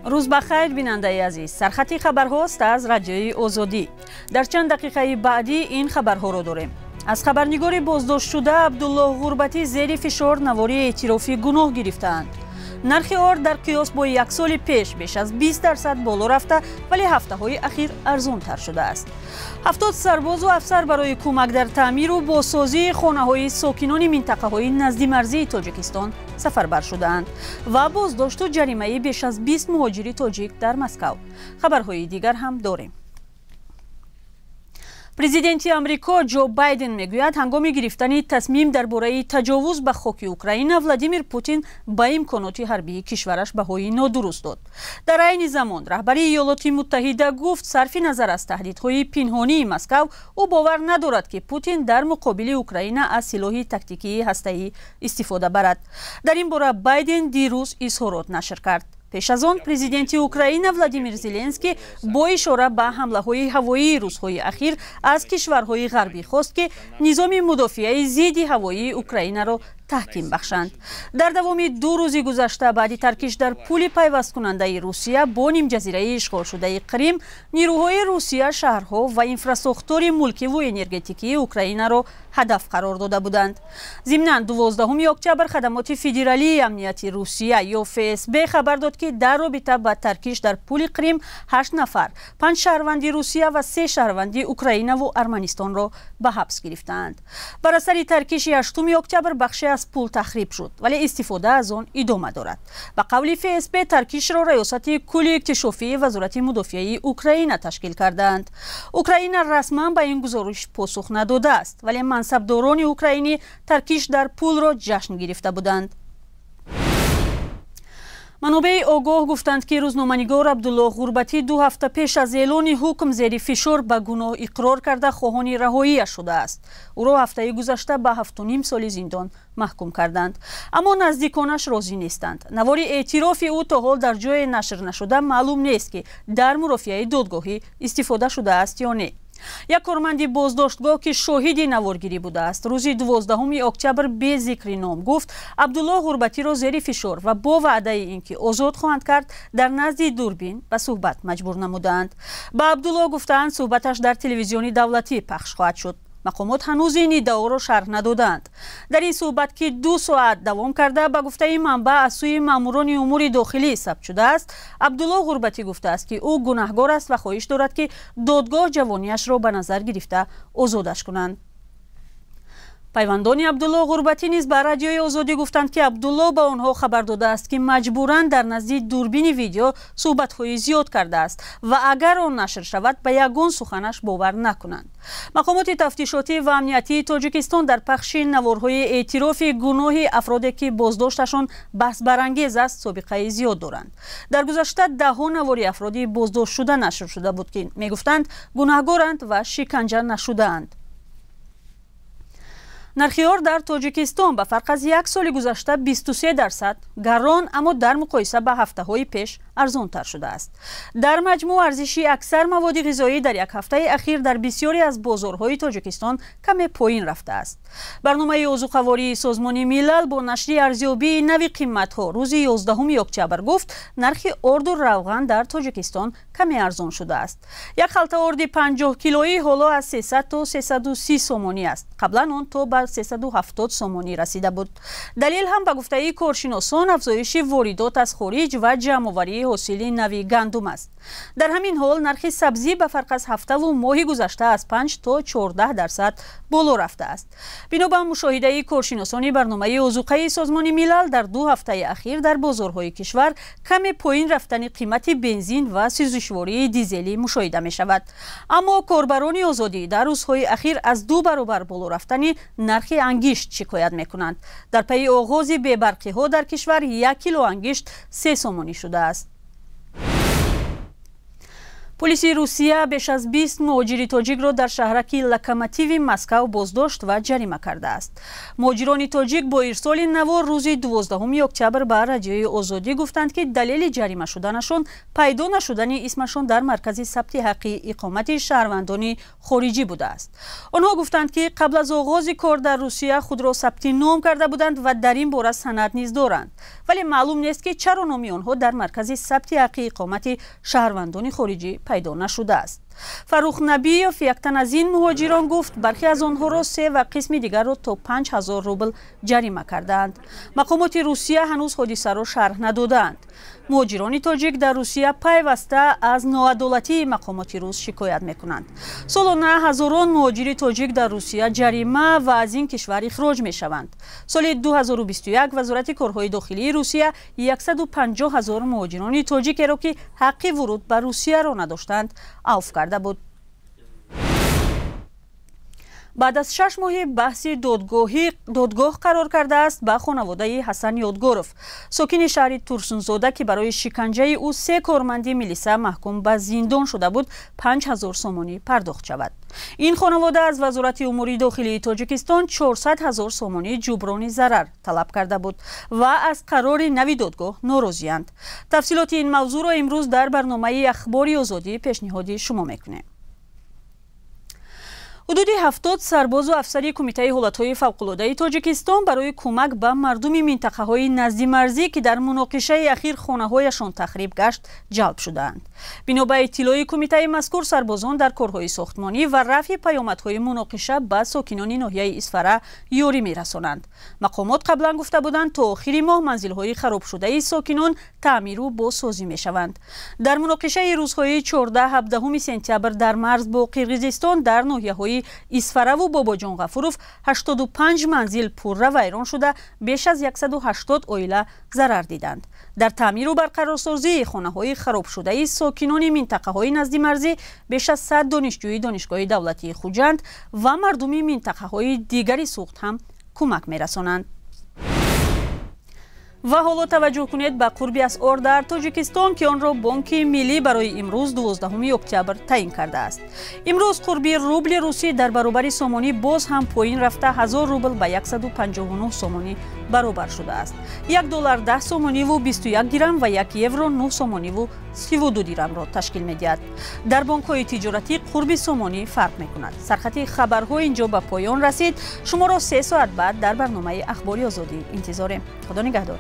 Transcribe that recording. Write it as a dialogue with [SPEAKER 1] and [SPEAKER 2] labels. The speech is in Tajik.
[SPEAKER 1] Рӯз ба хайр, бинандаи азиз. Сархати хабарҳост аз Радиои Озодӣ. Дар чанд дақиқаи баъдӣ ин хабарҳоро дорем. Аз хабарнигори боздоштшуда Абдуллоҳ Ғурбатӣ зери фишор навори эътирофи гуноҳ гирифтаанд. Нархи орд дар қиёс бо як соли пеш беш аз 20% боло рафта, вале ҳафтаҳои ахир арзонтар шудааст. 70 сарбозу афсар барои кӯмак дар таъмиру бозсозии хонаҳои сокинони минтақаҳои наздимарзии Тоҷикистон сафарбар шудаанд ва боздошту ҷаримаи беш аз 20 муҳоҷири тоҷик дар Москав. Хабарҳои дигар ҳам дорем. Президенти Амрико Ҷо Байден мегӯяд, ҳангоми гирифтани тасмим дар бораи таҷовуз ба хоки Украина Владимир Путин ба имконоти ҳарбии кишвараш баҳои нодуруст дод. Дар айни замон раҳбари Иёлоти Муттаҳида гуфт, сарфи назар аз таҳдидҳои пинҳонии Москав, ӯ бовар надорад, ки Путин дар муқобили Украина аз силоҳи тактикии ҳастаӣ истифода барад. Дар ин бора Байден дирӯз изҳорот нашр кард. Пеш аз он президенти Украина Владимир Зеленский бо ишора ба ҳамлаҳои ҳавоии рӯзҳои ахир аз кишварҳои ғарбӣ хост, ки низоми мудофиаи зидди ҳавоии Украинаро таҳким бахшанд. Дар давоми 2 рӯзи гузашта баъди таркиш дар пули пайвасткунандаи Русия бо нимҷазираи ишғолшудаи Қрим, нирӯҳои Русия шаҳрҳо ва инфрасохтори мулкиву энергетикии Украинаро ҳадаф қарор дода буданд. Зимнан, 12 октябр хадамоти федералии амнияти Русия ё ФСБ хабар дод, ки дар робита ба таркиш дар пули Қрим 8 нафар, 5 шаҳрванди Русия ва 3 шаҳрванди Украинаву Арманистонро ба ҳабс гирифтаанд. Бар асари таркиши 8 октябр бахше аз пул тахриб шуд, вале истифода аз он идома дорад. Ба қавли ФСБ, таркишро Раёсати кулли иктишофии Вазорати мудофиаи Украина ташкил кардаанд. Украина расман ба ин гузориш посух надодааст, вале мансабдорони украинӣ таркиш дар пулро ҷашн гирифта буданд. Манобеи огоҳ гуфтанд, ки рӯзноманигор Абдуллоҳ Ғурбатӣ 2 ҳафта пеш аз эълони ҳукм зери фишор ба гуноҳ иқрор карда, хоҳони раҳоияш шудааст. Ӯро ҳафтаи гузашта ба 7,5 соли зиндон маҳкум карданд, аммо наздиконаш розӣ нестанд. Навори эътирофи ӯ то ҳол дар ҷое нашр нашуда, маълум нест, ки дар мурофиаи додгоҳӣ истифода шудааст ё не. Як корманди боздоштгоҳ, ки шоҳиди наворгирӣ будааст, рӯзи 12 октябр бе зикри ном гуфт, Абдуллоҳ Ғурбатиро зери фишор ва бо ваъдаи ин ки озод хоҳанд кард, дар назди дурбин ба суҳбат маҷбур намудаанд. Ба Абдуллоҳ гуфтаанд, суҳбаташ дар телевизиони давлатӣ пахш хоҳад шуд. Мақомот ҳанӯз ин иддаоро шарҳ надодаанд. Дар ин суҳбат, ки 2 соат давом карда, ба гуфтаи манбаъ аз сӯи маъмурони умури дохилӣ сабт шудааст, Абдуллоҳ Ғурбатӣ гуфтааст, ки ӯ гунаҳгор аст ва хоҳиш дорад, ки додгоҳ ҷавониашро ба назар гирифта озодаш кунанд. Пайвандони Абдуллоҳ Ғурбатӣ низ ба Радиои Озодӣ гуфтанд, ки Абдуллоҳ ба онҳо хабар додааст, ки маҷбуран дар назди дурбини видео суҳбатҳои зиёд кардааст ва агар он нашр шавад, ба ягон суханаш бовар накунанд. Мақомоти тафтишотӣ ва амниятии Тоҷикистон дар пахши наворҳои эътирофи гуноҳи афроде, ки боздошташон баҳсбарангез аст, собиқаи зиёд доранд. Дар гузашта даҳҳо навори афроди боздоштшуда нашр шуда буд, ки мегуфтанд, гунаҳгоранд ва шиканҷа нашудаанд. Нархи орд дар Тоҷикистон ба фарқ аз як соли гузашта 23% гарон, аммо дар муқоиса ба ҳафтаҳои пеш арзонтар шудааст. Дар маҷмӯъ арзиши аксар маводи ғизоӣ дар як ҳафтаи ахир дар бисёре аз бозорҳои Тоҷикистон каме поин рафтааст. Барномаи озуқавории Созмони Милал бо нашри арзёбии нави қиматҳо рӯзи 11 октябр гуфт, нархи орду равған дар Тоҷикистон каме арзон шудааст. Як халта орди 50 килоӣ ҳоло аз 300 то 330 сомонӣ аст. Қаблан он то ба 370 сомонӣ расида буд. Далел ҳам, ба гуфтаи коршиносон, афзоиши воридот аз хориҷ ва ҷамъоварии ҳосили нави гандум аст. Дар ҳамин ҳол нархи сабзӣ ба фарқ аз ҳафтаву моҳи гузашта аз 5 то 14% боло рафтааст. Бино ба мушоҳидаи коршиносони барномаи озуқаи Созмони Милал, дар 2 ҳафтаи ахир дар бозорҳои кишвар каме поин рафтани қимати бензин ва сӯзишвории дизелӣ мушоҳида мешавад. Аммо корбарони Озодӣ дар рӯзҳои ахир аз 2 баробар боло рафтани нархи ангишт шикоят мекунанд. Дар пайи оғози бебарқиҳо дар кишвар 1 кило ангишт 3 сомонӣ шудааст. Полиси Русия беш аз 20 муҳоҷири тоҷикро дар шаҳраки Локомотиви Москав боздошт ва ҷарима кардааст. Муҳоҷирони тоҷик бо ирсоли навор рӯзи 12 октябр ба Радиои Озодӣ гуфтанд, ки далели ҷарима шуданашон пайдо нашудани исмашон дар маркази сабти ҳаққи иқомати шаҳрвандони хориҷӣ будааст. Онҳо гуфтанд, ки қабл аз оғози кор дар Русия худро сабти ном карда буданд ва дар ин бора санад низ доранд. Вале маълум нест, ки чаро номи онҳо дар маркази сабти ҳаққи иқомати шаҳрвандони хориҷӣ пайдо нашудааст. Фаррух Набиев, як тан аз ин муҳоҷирон, гуфт бархе аз онҳоро 3 ва қисми дигарро то 5000 рубл ҷарима кардаанд. Мақомоти Русия ҳанӯз ҳодисаро шарҳ надодаанд. Муҳоҷирони тоҷик дар Русия пайваста аз ноадолатии мақомоти рус шикоят мекунанд. Солона ҳазорон муҳоҷири тоҷик дар Русия ҷарима ва аз ин кишвар ихроҷ мешаванд. Соли 2021 Вазорати корҳои дохилии Русия 150 ҳазор муҳоҷирони тоҷикеро, ки ҳаққи вуруд ба Русияро надоштанд, авф карда буд. Баъд аз 6 моҳи баҳси додгоҳӣ додгоҳ қарор кардааст ба хонаводаи Ҳасан Ёдгоров, сокини шаҳри Турсунзода, ки барои шиканҷаи ӯ 3 корманди милиса маҳкум ба зиндон шуда буд, 5000 сомонӣ пардохт шавад. Ин хонавода аз Вазорати умури дохилии Тоҷикистон 400 ҳазор сомонӣ ҷуброни зарар талаб карда буд ва аз қарори нави додгоҳ норозианд. Тафсилоти ин мавзӯъро имрӯз дар барномаи Ахбори Озодӣ пешниҳоди шумо мекунем. Ҳудуди 70 сарбозу афсари Кумитаи ҳолатҳои фавқулодаи Тоҷикистон барои кӯмак ба мардуми минтақаҳои наздимарзӣ, ки дар муноқишаи ахир хонаҳояшон тахриб гашт, ҷалб шудаанд. Бино ба иттилои кумитаи мазкур, сарбозон дар корҳои сохтмонӣ ва рафъи паёмадҳои муноқиша ба сокинони ноҳияи Исфара ёрӣ мерасонанд. Мақомот қаблан гуфта буданд, то охири моҳ манзилҳои харобшудаи сокинон таъмиру бозсозӣ мешаванд. Дар муноқишаи рӯзҳои 14-17 сентябр дар марз бо Қирғизистон дар ноҳияҳои Исфараву Бобоҷон Ғафуров 85 манзил пурра вайрон шуда, беш аз 180 оила зарар диданд. Дар таъмиру барқарорсозии хонаҳои харобшудаи сокинони минтақаҳои наздимарзӣ беш аз 100 донишҷӯи Донишгоҳи давлатии Хуҷанд ва мардуми минтақаҳои дигари Суғд ҳам кӯмак мерасонанд. Ва ҳоло таваҷҷӯҳ кунед ба қурби асъор дар Тоҷикистон, ки онро Бонки Миллӣ барои имрӯз 12 октябр таъин кардааст. Имрӯз қурби рубли русӣ дар баробари сомонӣ боз ҳам поин рафта, 1000 рубл ба 159 сомонӣ баробар шудааст. 1 доллар 10 сомониву 21 дирам ва 1 евро 9 сомониву 32 дирамро ташкил медиҳад. Дар бонкҳои тиҷоратӣ қурби сомонӣ фарқ мекунад. Сархати хабарҳо инҷо ба поён расид. Шуморо 3 соат баъд дар барномаи Ахбори Озодӣ интизорем. Худо нигаҳдор.